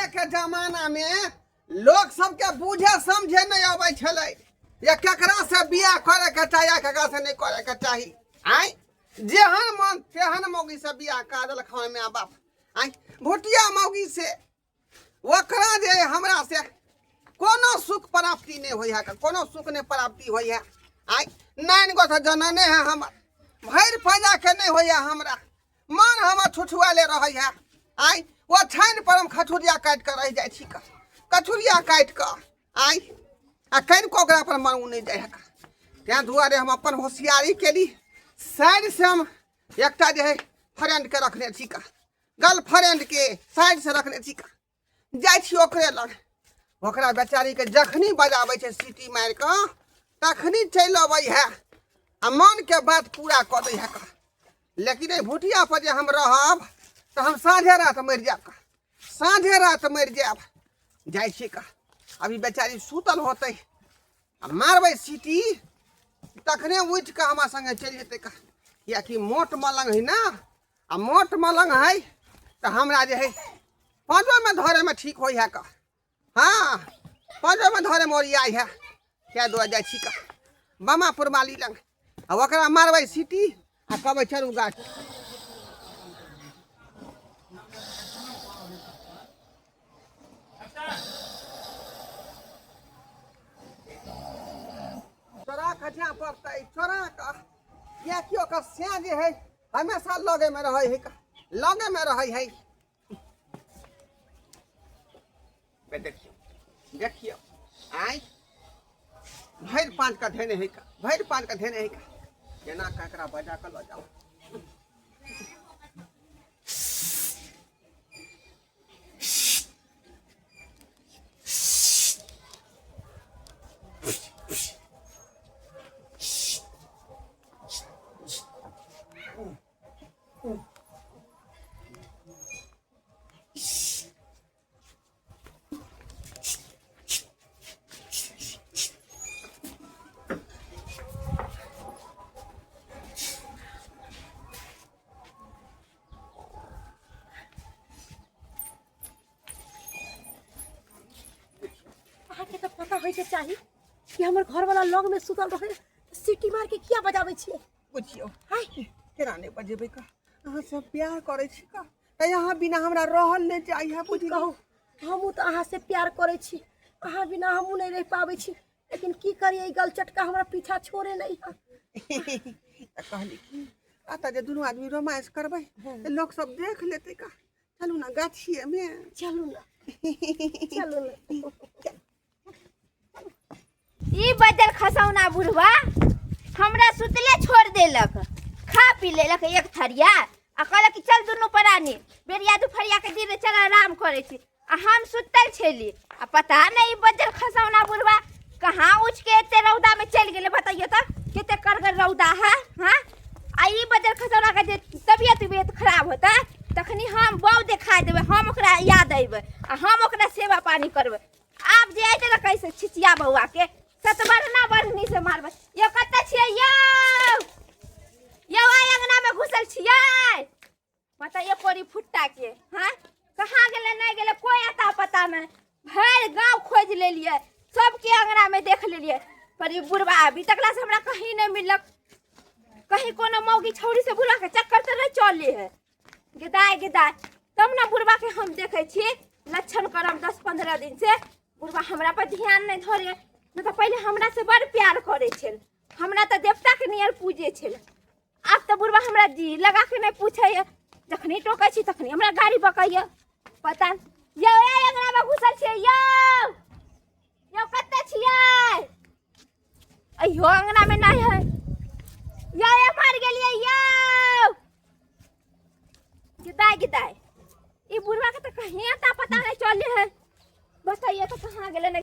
के जमाना में लोग सबके बुझे समझे नहीं अबै छलै जे केकरा से बियाह करे के चाही आ केकरा से नहीं करे के चाही। आय जेहन मन तेहन मौगी से बियाह करा देलक हमर माय बाप। आय भुटिया मौगी से ओकरा जे हमरा से कोनो सुख प्राप्ति नहीं होइ है, कोनो सुख नहीं प्राप्ति होइ है। आय नाइन गो तऽ जनने है हमर, भरि पैदा के नहीं होइ है हमरा, मन हमर छुछुआले रहै है। आय ओ छानि पर हम खछुरिया काटि कऽ रहि जाइ छी कऽ, कछुरिया काटि कऽ। आय आ कनिको ओकरा पर मन नहि जाइ है। ताहि दुआरे हम अपन होशियारी केली, साइड से हम एकटा जे है फ्रेंड के रखने छी कऽ, गर्लफ्रेंड के साइड से रखने छी कऽ। जाइ छी ओकरे लग, ओकरा बेचारीके जखनी बजाबै छै सीटी मारि कऽ तखनी चलि अबै है आ मनके बात पूरा कऽ दै है कऽ। लेकिन एहि भुटिया पर जे हम रहब तऽ हम साँझे राति मरि जायब कऽ, साँझे राति मरि जायब। जाइ छी कऽ, अभी बेचारी सुतल होतै आ मारबै सीटी तखने उठि कऽ हमरा सङ्गे चलि जेतै कऽ, किएकि मोट मलंग है ना, आ मोट मलंग है तऽ हमरा जे है पाँचोमे धरैमे ठीक होइ है कऽ। हाँ पाँचोमे धरैमे ओरियाइ है। ताहि दुआरे जाइ छी कऽ बामापुर वाली लग आ ओकरा मारबै सीटी आ कहबै चलू गाछ। चोरा कऽ जाय पड़तै, चोरा कऽ, किएकि ओकर सैं जे है हमेशा लगेमे रहै है, लगेमे रहै है। देखियौ देखियौ, आँय भरि पाँच का धेने है का, भरि पाँच का धेने है का, केना कऽ एकरा बजा कऽ लऽ जाउ। अहाँके तऽ पता होइके चाही कि हमर घरवाला लग में सुतल रहे, सीटी मार के किया बजाबै छियै? बुझियौ हाय केना नहि बजेबै का, अहाँ सब प्यार करै छी का, तऽ अहाँ बिना हमरा रहल नहि जाइ है। की बुझलियै? कहू, हमहूँ तऽ अहाँ से प्यार करै छी, अहाँ बिना हमहूँ नहि रहि पाबै छी, लेकिन की करियै, ई गलचटका हमरा पीछा छोड़े नहि है। तऽ कहली कि एतऽ जे दुनू आदमी रोमांस करबै तऽ लोक सब देख लेतै का, चलू ने गाछिएमे। चलू ने, चलू ने। ई बजर खसौना बुढ़वा हमरा सुतले छोड़ देलक, खा पी लेलक एक थरिया आ कहलक कि चल दुनू प्राणी बेरिया दुपहरिया के दिन चल आराम करै छी, आ हम सुतल छली आ पता नहीं ई बजर खसौना बुढ़वा कहाँ उठ के एते रौदा में चलि गेलै। बताइए तऽ कते कड़गर रौदा है। हाँ आ ई बजर खसौना के जे तबियत उबियत खराब होतै तखनी हम बौ देखा देबै, हम ओकरा याद अयबै आ हम ओकरा सेवा पानी करबै। आब जे अयतै ने कैसे छिचिया बौआ के सतबरना बढ़नी से मारबै। यौ कतऽ छियै यौ? यौ आइ अंगना में घुसल छियै? पता ये कोरी फुट्टा के, हाँ कहाँ गेलै नहीं गेलै कोई अता पता नहीं। भरि गांव खोज लेलियै, सबके अंगना में देख लेलियै, पर ई बुढ़वा अभी तकला से हमरा कहीं नहीं मिललक। कहीं कोनो मौगी छौड़ी से बुढ़वा के चक्कर तऽ नहीं चले है। गेदाय गेदाय तब ने बुढ़वा के हम देखै छी लक्षण करम 10-15 दिन से बुढ़वा हमरा पर ध्यान नहीं धरे, नहीं तऽ पहिले हमरा से बड़ प्यार करै छल, हमरा तऽ देवता के नियर पूजे छल। आब तऽ बुढ़वा हमरा जी लगा के नहीं पूछैया, जखनी टोकै छी तखनी हमरा गाड़ी बकैया। पता यौ ए अंगना में घुसल छियै यौ? यौ कतऽ छियै? अइयो अंगना में नहीं है। यौ ए मर गेलियै यौ। गिदाय गिदाय ई बुढ़वा के तऽ कहीं आता पता नहीं चले है। बताइए तो कहाँ गेलै नहीं।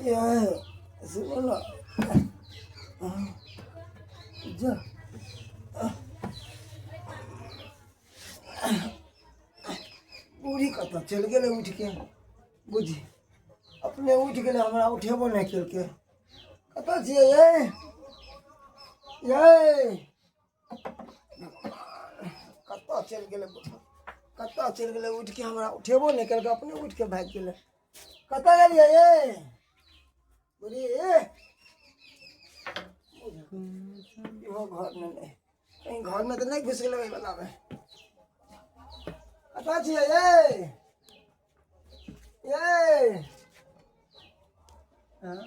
ये सुनो ना, जा बूढ़ी कतऽ चलि गेलै उठिके? बुझी अपने उठि गेलै, हमरा उठेबो नहि केलकै। कतऽ छियै यै? यै चलि गेलै बुझल कतऽ चलि गेलै उठिके हमरा उठेबो नहि केलकै अपने उठिके भागि गेलै कतऽ गेलियै ये बुढ़ी इहो घरमे नहि कहीं घरमे तऽ नहि घुसि गेलै ओहि वलामे कतऽ छियै ये ये हँ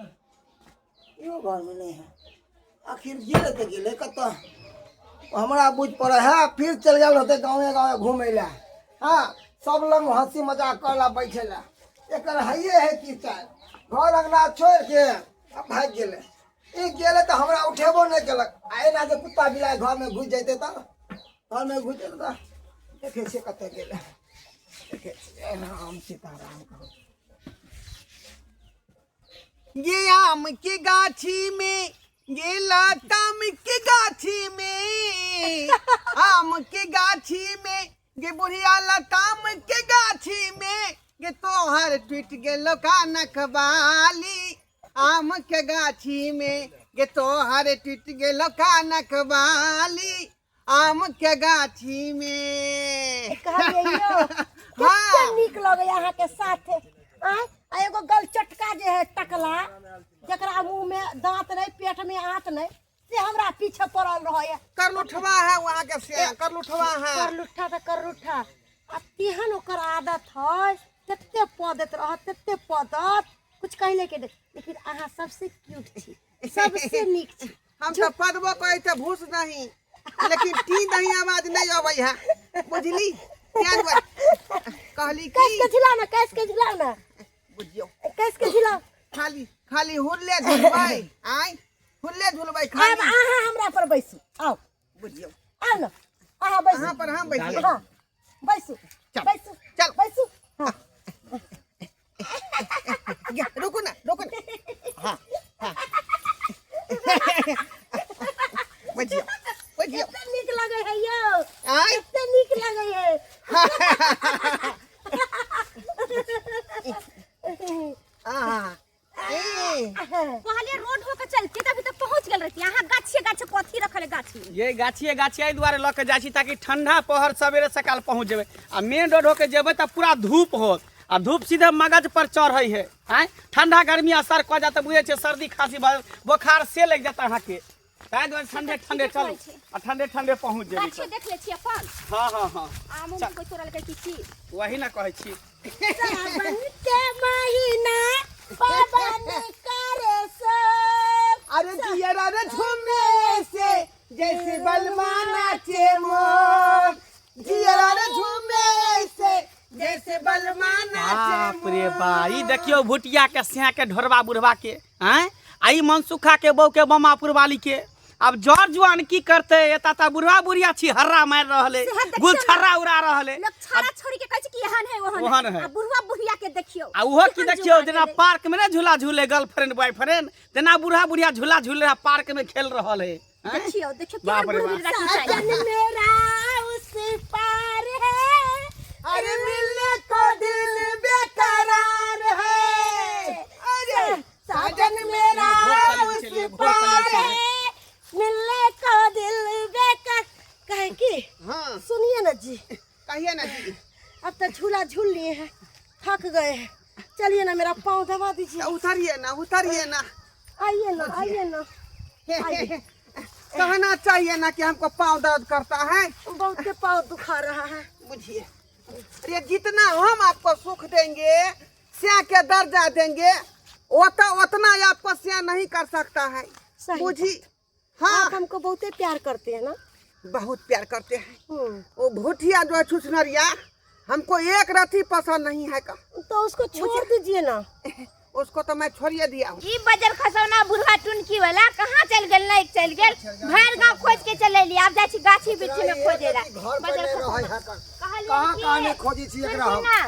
इहो घरमे नहि है आखिर गेलै तऽ गेलै कतऽ हमरा बुझि पड़ै है फिर चलि गेल होतै गाँवे गाँवे घुमै लए हँ सब लग हँसी मजाक करै लए बैठे लए एकर हैये है की चालि घर अङ्गना छोड़ि के आ भागि गेलै ई गेलै तऽ हमरा उठेबो नहि केलक आ एना जे कुत्ता बिलाइ घरमे घुसि जैतै तऽ घरमे घुसि जेतै तऽ देखै छियै कतऽ गेलै देखै छियै राम सीताराम कहू ये आम की गाछी में ये लताम की गाछी में आम की गाछी में ये बुढ़िया लताम के गाछी में ये तोहर टूट गेलो कानक बाली आम के गाछी में ये तोहर टूट गेलो कानक बाली आम के गाछी में कहलियै यौ हाँ। कते नीक लगैया अहाँके साथे आँय आ एगो गलचटका जे है टकला जकरा मुंह में दांत नहीं पेट में आंत नहीं से हमरा पीछे पड़ल रहैया करलुठवा है वहाँ के से करलुठवा है करलुठा तऽ करलुठा आ तेहन ओकर आदत है तते पदैत रहत तते पदत कुछ कहले के नहि लेकिन अहाँ सबसे क्यूट छी सबसे नीक छी हम तो पदबो कहे तो भूस नहीं लेकिन टी नहीं आवाज नहीं अबै है बुझली ध्यान दुआरे कहली कैस की के झिलाउ ना कैस के झिलाउ ना बुझियो कैस के झिलाउ खाली खाली हुल्ले झुलबै आय हुल्ले झुलबै आब खाली अहाँ हमरा पर बैसू आउ बुझियो आउ ना अहाँ बैसू अहाँ पर हम बैठिए हाँ बैसू चल, बैसू चल। बैसू हाँ गे, रुकू ना रुकू ना हाँ हाँ बुझियो बुझियो कते नीक लगे है यौ आय कते नीक लगे है हाँ ए कहलिए रोड होके चलती तभी तक पहुंच गेल रहती अहाँ गाछिए गाछ कथी रखल है गाछ में ये गाछिए गाछिए एहि दुआरे लऽ के जाइ छी ताकि ठंडा पहर सवेरे सकाल पहुँच जेबै आ मेन रोड होके जेबै तऽ पूरा धूप होत आ धूप सीधे मगज पर चढ़ै है आँय ठंडा गर्मी असर कऽ जात तऽ बुझै छियै सर्दी खाँसी भऽ बोखार से लागि जात अहाँके ताहि दुआरे ठंडे ठंडे चलू आ ठंडे ठंडे पहुँच जेबै गाछिए देख ले छी अपन हँ हँ हँ आम उम कोई तोड़लकै की की वही ने कहै छी सावन के महीना पवन करे सब अरे जियरा रे झूमे से जैसे बलमा नाचे मोर जियरा रे झूमे से जैसे बलमा नाचे बाप रे बा ई देखियौ भुटिया के सिया के ढोरबा बुढ़बा के आँय आ ई मनसुखा के बहू के बमापुर वाली के आब जर जुआन की करते एता ता बुढ़वा बुढ़िया छी हर्रा मारि रहल है सेहे देखियौ ना। गुलछर्रा उड़ा रहल है लोग छड़ा छोड़ी के कहै छै कि एहन है ओहन ओहन है। आ बुढ़वा बुढ़िया के देखियौ आ ओहो की केहन देखियौ जुआ जेना गेलै। पार्क में ने झूला झूले गर्लफ्रेंड बॉयफ्रेंड तेना बूढ़ा बुढ़िया झूला झूल रहा पार्क में खेल रहल है आँय? देखियौ देखियौ बाप केहन रे बुढ़ बाप। बुढ़ रखी सजन चाहिए मेरा उस पार है अरे मिलने को दिल बेकरार है अरे साजन मेरा उस पार है मिलने को दिल बेकर कहे की हाँ सुनिए ना जी कहिए ना जी अब तो झूला झूल लिए हैं थक गए हैं चलिए ना मेरा पाँव दबा दीजिए उतरिए ना उतरिए ना आइए ना आइए ना आइए। कहना चाहिए ना कि हमको पाँव दर्द करता है बहुत के पाँव दुखा रहा है बुझिए अरे जितना हम आपको सुख देंगे स्या के दर्जा देंगे उतना उतना ही आपको स्या नहीं कर सकता है सही बुझी हाँ आप हमको बहुते प्यार करते हैं ना बहुत प्यार करते हैं हम्म, वो भूटिया जो है छुछनरिया हमको एक रथी पसंद नहीं है का तो उसको छोड़ दीजिए ना उसको तो मैं छोड़िए दिया हूँ ई बजर खसौना बुढ़वा टुनकी वाला कहाँ चल गेल नहीं चल गेल भरि गांव खोज के चल एली आब जाइ छी गाछी वृक्षी में खोजे ला घर पर बजर नहि खसौना। रहै है कर कहलियै कहाँ कि कहाँ नहि खोजै छी एकरा सुनू हम ना,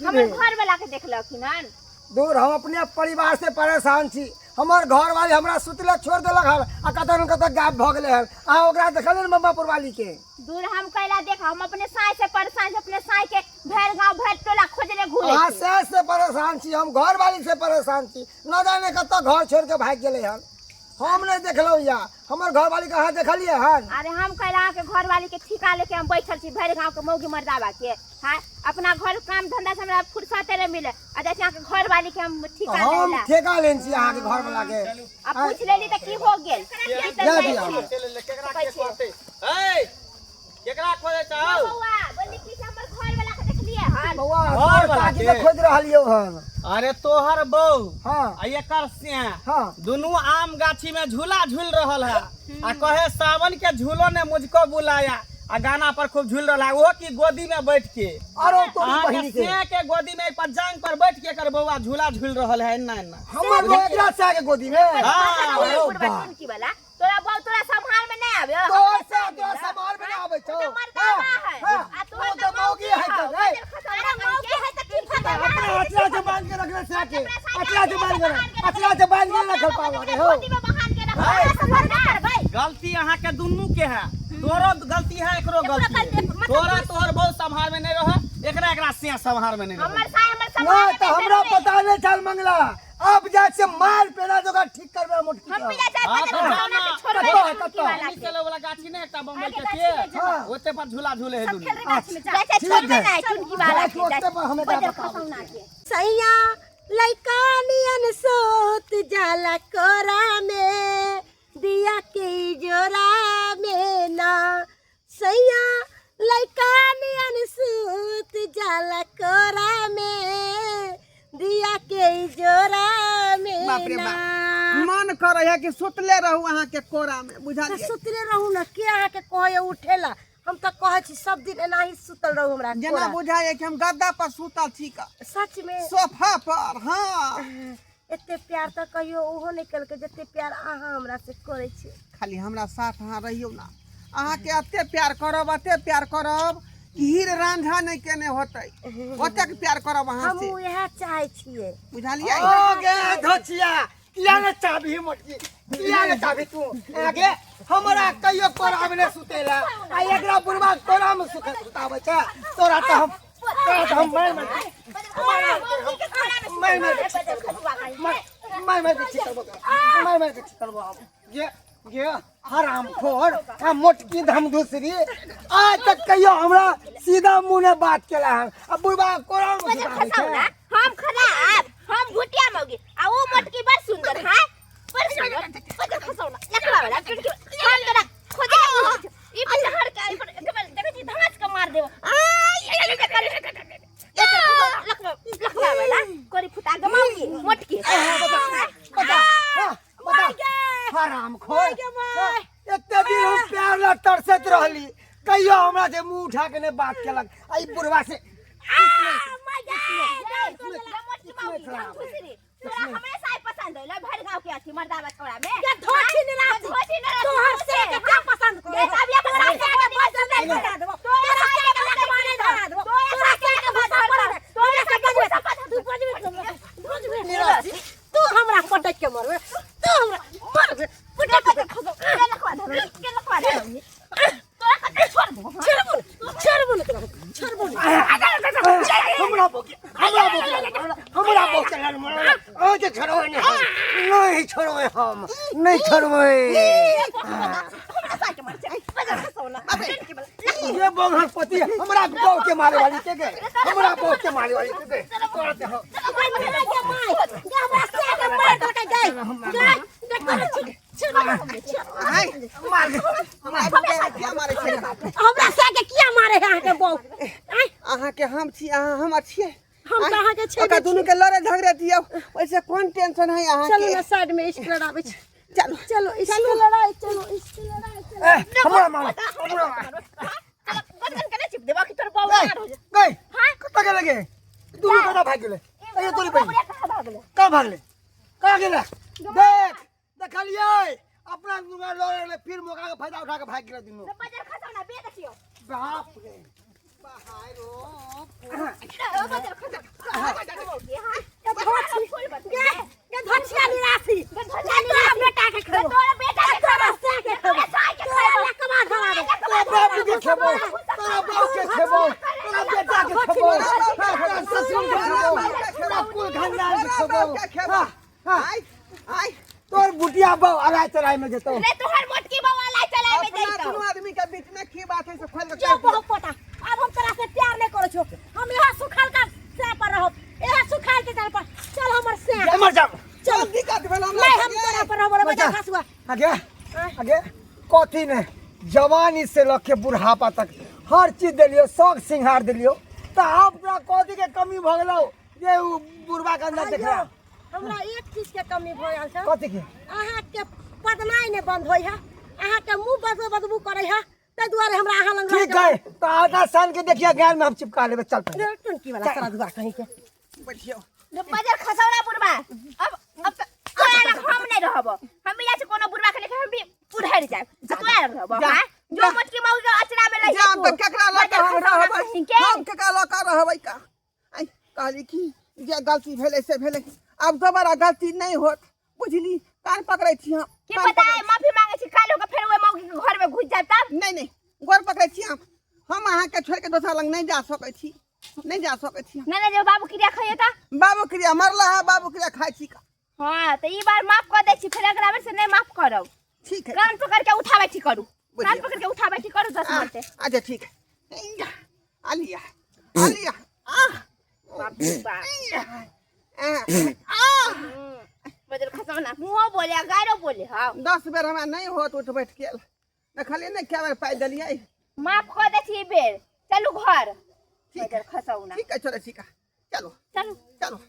हमर घर वाला के देखलखिन हन दूर हम अपने परिवार से परेशान छी हमर घर वाली हमरा सुतले छोड़ देलक हन आ कतऽ ने कतऽ गायब भऽ गेलै हन अहाँ ओकरा देखलियै ने मम्मा पुरवाली के दूर हम कैला देख हम अपने साय से परेशान छी अपने साय के भरि गांव भरि टोला खोजले घूरे अहाँ छी से से परेशान छी हम घर वाली से परेशान छी न जाने कतऽ घर छोड़ के भागि गेलै हन हम नहीं देखलहुँ या हमर घरवाली के अहाँ देखलियै हन? अरे हम कहला अहाँके घरवाली के ठिका लेके हम बैठल छी भरि गाँव के मौगी मर्दाबा के। हाँ, अपना घर काम धंधा से हमरा फुर्सते नहीं मिले आ जाइ छी अहाँके घरवाली के हम ठिका हम लेला। ठेका लेने छी अहाँके घरवाला के। आ पूछ लेली तऽ की हो गेल? की तऽ जा जाइ दिअ। छी। चलि ले, केकरा के कहतै? ए, केकरा खोजै छौ? बौआ बोलली की से हमर घरवाला के देखलियै हन? बौआ घरवाला तोहर काकी के? के खोजि रहलियौ हन। अरे तोहर बहू हाँ। आ एकर सिया हाँ। दुनू आम गाछी में झूला झूल रहल है आ कहे सावन के झूलो ने मुझको बुलाया आ गाना पर खूब झूल रहा है, ओहो की गोदी में बैठ के। अरे तोरी अहाँके बहिनी के सिया के गोदी में पर जांग पर बैठ के एकर बौआ झूला झूल रहल है एना एना। हमर बौआ एकरा सिया के गोदी में? हाँ। अरे बुढ़बा बा। टुनकी वाला तोरा बौ तोरा संभाल में नहीं आवे। तोर से तोरा संभाल में नहीं आबै छौ। ओ तऽ मर्दाना है। हाँ, आ तोहर ओ तऽ तऽ मौगी है तऽ, मौगी ए। अरे मौगी है तऽ की फायदा? अपना अचरा से बांध के रखले सिया के, अचरा से बांध के रख, अचरा से बांध के रखल पावा के हो। गोदी में बहान के रख, हमरा संभाल ना करबै। गलती अहाँ के दुनू के है, तोरो गलती है एकरो गलती है। मतलब तोरा तोहर बहुत संभाल में नहीं रहे, एकरा एकरा सिया संभाल में नहीं रहे। हमर साय हमर संभाल ना तऽ हमरा पता नहीं छल मंगला, अब जाइ से मार पेड़ा जोगा ठीक करबै मोटकी। हम पिला चाय हाँ, पता तऽ खसौना जाना। के छोड़बै कतऽ, टुनकी कतऽ? वाला के। चलो वाला गाछी नहीं एकटा बम्बई के गाछी के में जाओ। हाँ। ओते पर झूला झूले है सब दुनू। खेल रहे गाछी में जा। जाइ छै ठीक छोड़बै है। नहीं टुनकी वाला जाइ के। छी ओते पर हमे जा बजर बताबै खसौना के। सैया लइका नियन सोत जाला कोरा में दिया के जोरा में ना। सैया लइका नियन सूत जाला कोरा में दिया के जोरा में बाप रे ना। बाप, मन करे है कि सुतले रहू अहाँ के कोरा में, तऽ बुझलियै? सुतले रहू ना, के अहाँके कहैया उठेला? हम तऽ कहै छी सब दिन एनाही सुतल रहू हमरा जेना कोरा। बुझाइए कि हम गद्दा पर सुतल छी का। सच में? सोफा पर। हाँ, एते प्यार तऽ कहियो ओहो नहि केलकै जते प्यार अहाँ हमरा से करै छी। खाली हमरा साथ अहाँ रहियौ ना, अहाँके एते प्यार करब, एते प्यार करब कि हीर रांझा नहि केने होतै, ओतेक प्यार करब अहाँ से। हमहूँ इएह चाहै छियै। बुझलियै? ओ गे धोचिया, किया ने चाबी मोटकी, किया ने चाबी तू आगे? हमरा कहियो कोरा में नहीं सुतेला आ एकरा बुढ़वा कोरा में सुताबै छै। तोरा तऽ हम तोरा तऽ हम मारि मारि मारि मारि के ठीक करबो, मारि मारि के ठीक करबो, मारि मारि के ठीक करबो हम। गे गे हराम खोर आ मोटकी धम दूसरी, आज तक कहियो हमरा सीधा मुँह ने बात केला हन आ बुढ़वा कोरा में बजर सुताबै छै। खसौना हम खराब, हम घुटिया मौगी आ ऊ मोटकी बड़ सुंदर है, बड़ सुंदर। बजर खसौना लकड़ा वाला टुनकी, हम तोरा खोजे के ई पर हर के पर देखै छी धमास के मार देबो। लकड़ा लकड़ा वाला कोरी फुटा के मौगी मोटकी। बता बता, हाँ, बता हराम खोर, एते दिन हम प्यार ला तरसैत रहली, कहियो हमरा से मुंह उठा के नहीं बात केलक आ ई बुढ़वा से। तोरा हमरे साय पसंद होइल भरि गांव के अथी मर्दावा छोड़ा में के धोखी ने राखी। धोखी ने राखी। तोहर से के क्या पसंद करे? ये सब ये तोरा तोरा से के बस नहीं बना देबो, तोरा से के लकवा नहीं धरा देबो, तोरा से के भूसा पर, तोरा से के भूसा पर तू बजबे, बजबे निराशी। तू हमरा पटक के मरबे, तू हमरा मरबे पटक के। खसो के लखवा धर के लखवा धर तोरा कते छोड़ देबो। छोड़बो ने, छोड़बो ने तोरा, छोड़बो ने। हमरा बोके, हमरा बोके, हमरा बोके, ओ जे छोड़बै नहीं हम, नहीं छोड़बै हम, नहीं छोड़बै। हमरा साय के मर छै बजर खसौना टुनकी वाला। ये बंहपति हमरा बहू के मारे वाली के गए, हमरा बहू के मारे वाली के गए। तोरा ते हम माय गे my, गे हमरा से के मार देलकै गै गै गै तोरा छी आय मार दे। हमरा किया मारै छै? हमरा से के किया मारे है अहाँके बहू? आँय? अहाँके हम छी, अहाँ हमर छियै। हम तऽ अहाँके छेबे ओकरा दुनू के लड़े झगड़े दियौ, ओहिसे कोन टेंशन है चलू अहाँके? ना साइड में इश्क लड़ाबै छी। चलू चलो इश्क लड़ाई, चलो इश्क लड़ाई, चलो। ए, हमरा मार, हमरा मार। गदगन के नहीं चिप देबो कि तोर बौआ गई हो जा। गई कतऽ गेलै गे? दुनू कतऽ भागि गेलै? अरे तोरी बहिन कहाँ भागले? कहाँ भागलै? कहाँ गेलै? देख, देखलियै अपना दुनू लड़े गेलै, फिर मौका के फायदा उठा के भागि गेलै दुनू। बजर खसौना बे देखियो। बाप रे। बजर खसौना गे गे धोछिया निराशी, गे तोरा बेटा के खेबो, तोरा बेटा के तोरा से के खेबो, तोरा लकवा धरा देबो। तोरा बाप के खेबो, तोरा बाप के खेबो, तोरा बेटा के खेबो, तोरा ससुर के खेबो, तोरा कुल खानदान के खेबो। के खेबो। हाँ, हाँ। आय आय तोर बुटिया बौ अलाय चलाय में जेतौ। रे तोहर मोटकी बौआ लाई चलाय में अपना जइतौ। दुनू आदमी के बीच में की बात है से खोल के जो बहु पोता, अब हम तोरा से प्यार नहीं करै छो। हम यहाँ सुखल का से पर रहब, यहाँ सुखाल के चल पर चल हमर से। मर जा। चल। दिक्कत भेल हमरा। नहीं, हम तोरा पर रहब रे बच्चा। बजा खसुआ। आगे आगे कथी ने जवानी से लऽ के बुढ़ापा तक हर चीज देलियो, शौक सिंगार देलियो, तऽ आब तोरा कथी के कमी भऽ गेलौ जे उ बुढ़बा के अंदर देख रहा? हमरा एक चीज के कमी भऽ गेल छै। कथी के? अहाँ के पदनाइ नहि बंद होइ है, अहाँ के मुंह बदबू बदबू करै है, ताहि दुआरे हमरा अहाँ लग ठीक है, तो आधा सान के देखिए ज्ञान में हम चिपका लेबे। चल पहिले। टुनकी वाला सारा दुआ कहीं के। बैठियो। बजर खसौना बुढ़बा, अब त तोरा लग हम नहीं रहब। हम मिला छै कोनो बुढ़बा के लेके हम भी उधर जाब आ तोरा लग रहब। जा, हां, जो जा। मोटकी मौगी के अचरा में रही। जाम तऽ केकरा लऽ कऽ हम रहबै? के हम केकरा लऽ कऽ रहबै? का आइ कहली कि जे गलती भेलै से भेलै, आब दोबारा गलती नहि होत, बुझली? कान पकड़ै छी हम। की कान पता पकड़ै है, माफी मांगे छी, काल होके फेर ओइ मौगी के घर में घुस जाब तब। नहि नहि, गोर पकड़ै छी हम। हम अहाँके छोड़ि कऽ दोसर लग नहि जा सकै छी, नहि जा सकै छी। नहीं नहीं, जो बाबू क्रिया खाइए ता। बाबू क्रिया मरला है, बाबू क्रिया खाइ छी का। हाँ, तो ई बार माफ कर दे छी, फिर अगला बेर से नहीं माफ करब। ठीक है। कान पकड़ के उठा बैठी करू, बुझियौ। कान पकड़ के उठा बैठी करू 10 मिनट। अच्छा ठीक है। इया, आलिया आलिया आ। बाप रे बाप। इया, आ, आ। बदल खसौना मुँहो बोले गारो बोले। हाँ, 10 बेर हमरा नहि होत उठ बैठ गेल, देखलियै ने कए बेर पाइ देलियै। माफ कर दे छी ई बेर, चलू घर। ठीक। बदल खसौना। ठीक है, चलो ठीक है, चलो। चलू। चलो।